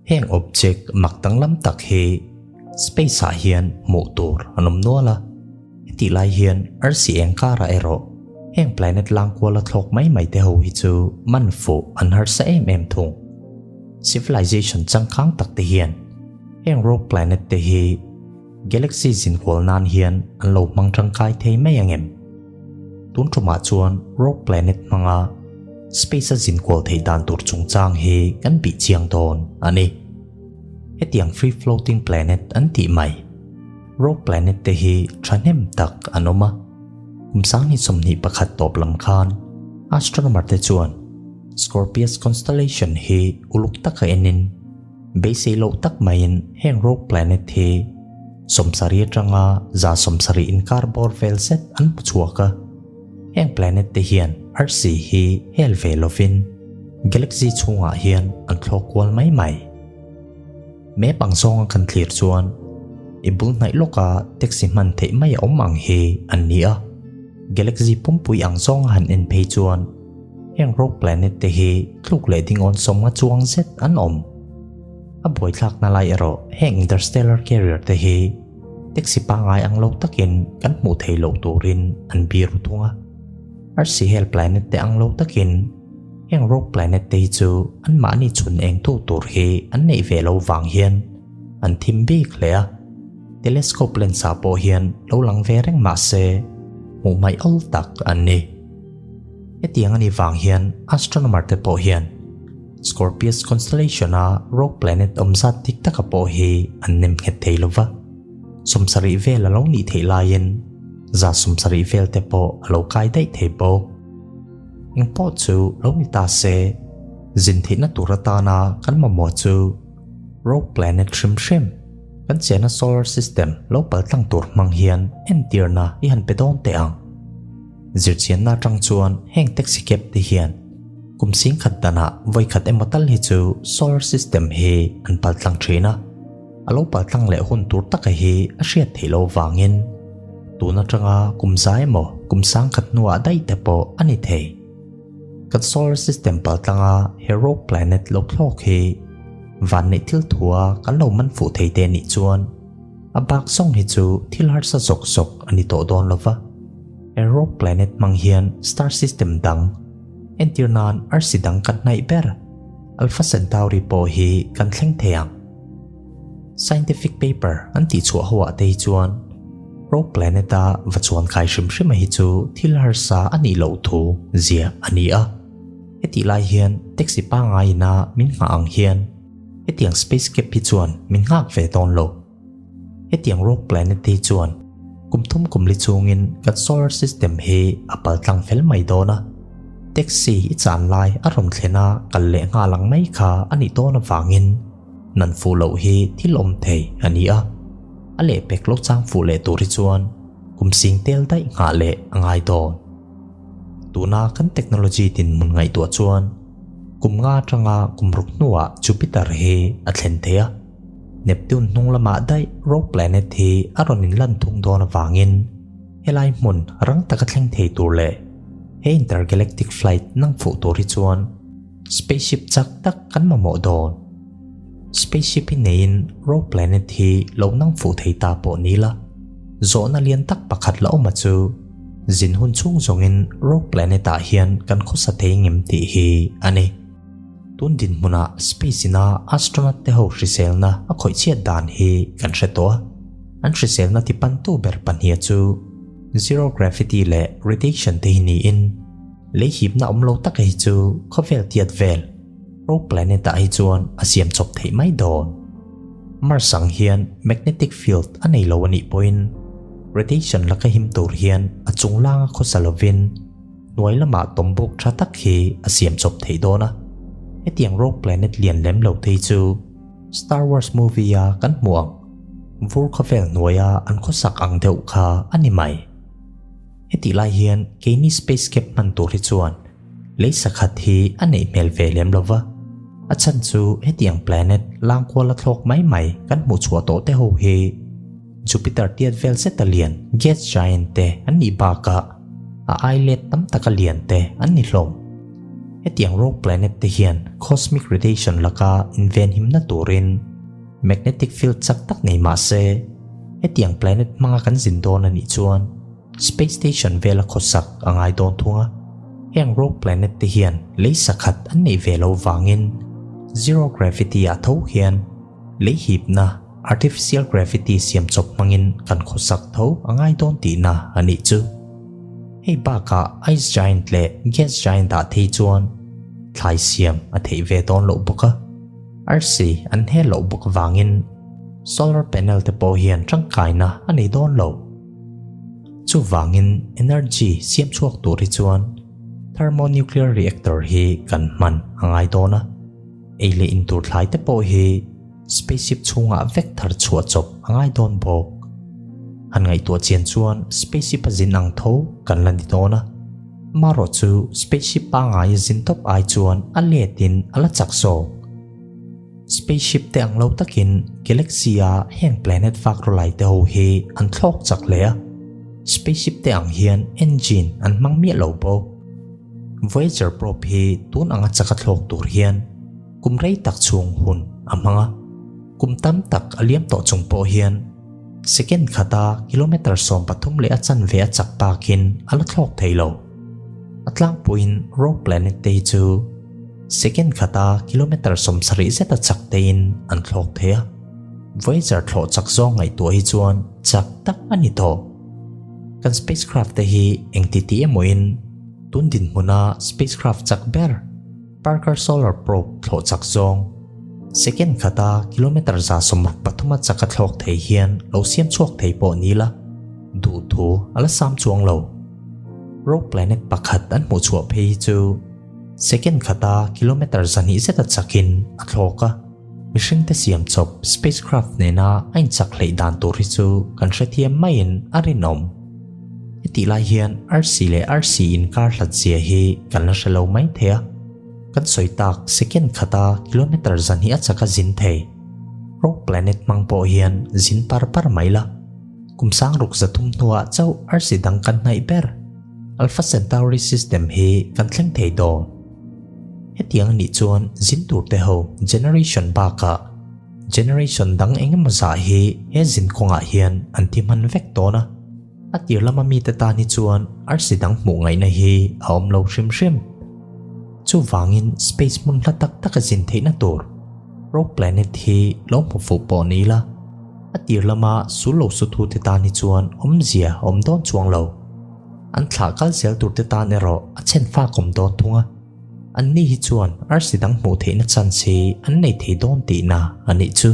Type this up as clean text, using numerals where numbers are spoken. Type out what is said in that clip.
Heng object mak danglam tak hi space ah hian hmuh tur an awm nual a, hetih lai hian arsi eng karah erawh heng planet lang kuala thlawk mai mai te ho hi chu man fuh an harsa em em thung. Civilization changkang tak te hian heng rogue planet te hi galaxy zinkual nan hian an lo hmang tangkai thei mai ang em? Tun tumah chuan rogue planet hmanga space a zinkual theih dan tur chungchang hi kan bih chiang dawn a ni. Hetiang free floating planet an tih mai, rogue planet te hi thahnem tak an awm a. Kum 2021 tawp lam khan astronomer te chuan Scorpius constellation hi uluk taka enin Beisei loh tak maiin heng rogue planet hi 70 atanga 170 inkar bawr vel zet an hmu chhuak a. Heng planet te hian Earth hi hel ve lovin galaxy chhungah hian an thlawk kual mai mai. Map ang zawnga kan thlir chuan i bul hnaih lawka taxi hman theih mai a awm ang hi an ni a. Galaxy pumpui ang zawnga han en phei chuan Heng rogue planet te hi tluk leh ding awn sawmnga chuang zet an awm. A buaithlakna lai erawh heng interstellar carrier te hi taxi pangngai ang lo takin kan hmuh theih loh turin an bir thung a. Arsi hel planet te ang lo takin heng rogue planet te hi chu anmahni chhun eng tu tur hi an neih ve lo vang hian an thim bik hle a. Telescope lens ah pawh hian lo lang ve reng mah se hmuh hmaih awl tak an ni. Hetiang a nih vang hian astronomer te pawh hian Scorpius constellation a rogue planet awm zat dik taka pawh hi an nem nghet thei lo va. 70 vel a lo nih theih laiin 70 vel te pawh a lo kai daih thei bawk. Engpawh chu lo ni ta se, zin theihna tur atana kan mamawh chu rogue planet hrim hrim kan chena solar system lo paltlang tur hmang hian entirna i han pe dawn teh ang. Zirchianna atang chuan heng taxi cab te hian kum singkhat danah vawikhat emaw tal hi chu solar system hi an paltlang thin a, a lo paltlang leh hun tur taka hi a hriat theih loh vangin tun atanga kum za emaw kum sangkhat hnuah daih te pawh a ni thei. Kan solar system paltlanga he rogue planet lo thlawk hi vanneih thil thua kan lo man fuh thei te nih chuan A bak zawng hi chu thil harsa zawk zawk a ni tawh dawn lo va. He rogue planet hmang hian star system dang, entir nan arsi dang kan hnaih ber, Alpha Centauri pawh hi kan thleng thei ang. Scientific paper an tihchhuah ho ah te hi chuan rogue planet a va chuan khai hrim hrim a hi chu thil harsa a nih loh thu ziah a ni a. Hetih lai hian taxi pangngai ina min nghah ang hian Hetiang space cab hi chuan min nghak ve dawn lo. Hetiang rogue planet te hi chuan kum thum kum li chungin kan solar system hi a pal tlang fel mai dawn a. Taxi i chan lai a rawn thlen a kal leh nghal ang mai kha a nih dawn avangin nan fuh loh hi thil awm thei a ni a. A lehpek lo chang fuh leh tur hi chuan kum sing tel daih nghah leh a ngai dawn. Tuna kan technology dinhmun ngaihtuah chuan kum nga atanga kum ruk hnuah Jupiter hi a thlen thei a, Neptune hnung lamah daih rogue planet hi a rawn inlan thung dawn avangin helai hmun rang taka thleng thei tur leh he intergalactic flight nang fuh tur hi chuan spaceship chak tak kan mamawh dawn. Spaceship hi neiin rogue planet hi lo nang fuh thei ta pawh ni la, zawhna lian tak pakhat la awm a chu zin hun chhung zawngin rogue planet ah hian kan khawsa thei ngem tih hi a ni. Tun dinhmunah space ina astronaut te ho hriselna a khawih chhiat dan hi kan hre tawh a, an hriselna tipantu ber pahniha chu zero gravity leh radiation te hi niin lei hipna awm lo taka hi chu khawvel tiat vel Rogue planet ah hi chuan a siam chawp theih mai dawn. Mars ang hian magnetic field a nei lo a nih pawhin radiation laka him tur hian a chung langa khawsa lovin hnuai lamah tawmbuk tha tak hi a siam chawp theih dawn a. Hetiang rogue planet lian lem lo te hi chu Star Wars movie a kan hmuh ang vur khawvel hnuaia an khawsak ang deuh kha a ni mai. Hetih lai hian keini space cab hman tur hi chuan Lei sakhat hi a neih hmel ve lem lo va, a chhan chu hetiang planet langkuala thlawk mai mai kan hmuh chhuah tawh te ho hi Jupiter tiat vel zeta lian gas giant te an nih bakah a ai let tam taka lian te an ni hlawm. Hetiang rogue planet te hian cosmic radiation laka invenhimna turin magnetic field chak tak nei mah se, hetiang planet hmanga kan zin dawn a nih chuan space station vela khawsak a ngai dawn thung a. Heng rogue planet te hian lei sakhat an neih ve lo vangin zero gravity ah tho hian lei hipna artificial gravity siam chawp hmangin kan khawsak tho a ngai dawn tihna a nih chu. Hei bakah ice giant leh gas giant ah thei chuan thlai siam a theih ve dawn loh bawk a, arsi an hel loh bawk vangin solar panel te pawh hian tangkaina a nei dawn lo. Chuvangin energy siam chhuak tur hi chuan thermonuclear reactor hi kan hman a ngai dawn a, ei leh in tur thlai te pawh hi Spaceship chhungah vek thar chhuah chawp a ngai dawn bawk. Han ngaihtuah chian chuan spaceship a zin ang tho kan la ni dawn a. Amaherawh chu spaceship pangngai a zin tawp ai chuan a letin a la chak zawk. Spaceship te ang lo takin galaxy a heng planet vak rawlai te ho hi an thlawk chak hle a. Spaceship te ang hian engine an hmang miah lo bawk. Voyager probe hi tun anga chak a thlawk tur hian Kum rei tak chhung hun a hmang a, kum tam tak a liam tawh chung pawh hian second khata kilometre 13 leh a chanve a chak takin a la thlawk thei lo. A tlangpuiin rogue planet te hi chu second khata kilometre 70 zet a chak tein an thlawk thei a, Voyager thlawh chak zawng ngaihtuah hi chuan chak tak a ni tawh. Kan spacecraft te hi engti ti emawin tun dinhmuna spacecraft chak ber Parker Solar Probe thlawh chak zawng second khata kilometre 163 a chak a thlawk thei hian lo siam chhuak thei pawh ni la, duh thu a la sam chuang lo. Rogue planet pakhat an hmuh chhuah phei hi chu second khata kilometre 200 zet a chakin a thlawk a, mihringte siam chawp spacecraft nena a inchak hleih dan tur hi chu kan hrethiam maiin a rinawm. Hetih lai hian arsi leh arsi inkar hlat zia hi kan la hre lo mai thei a, kan sawi tak second khata kilometre 200 a chak a zin thei. Rogue planet hmang pawh hian zin par par mai la, kum 6300 hnuah chauh arsi dang kan hnaih ber Alpha Centauri system hi kan thleng thei dawn. Hetiang anih chuan zin tur te ho generation bakah Generation dang engemaw zah hi he zin kawngah hian an thi hman vek dawn a, a tir lama mite tan hi chuan arsi dang hmuh ngaihna hi a awm lo hrim hrim. Chuvangin space hmun hla tak taka zin theihna tur Rogue Planet hi lo hmu fuh pawh ni ila, a tir lama sul lo su thute tan hi chuan awmzia a awm dawn chuang lo. An thlah kal zel turte tan erawh a chhen fak awm dawn thung a. Anni hi chuan arsi dang hmuh theihna chance hi an nei thei dawn tihna a nih chu.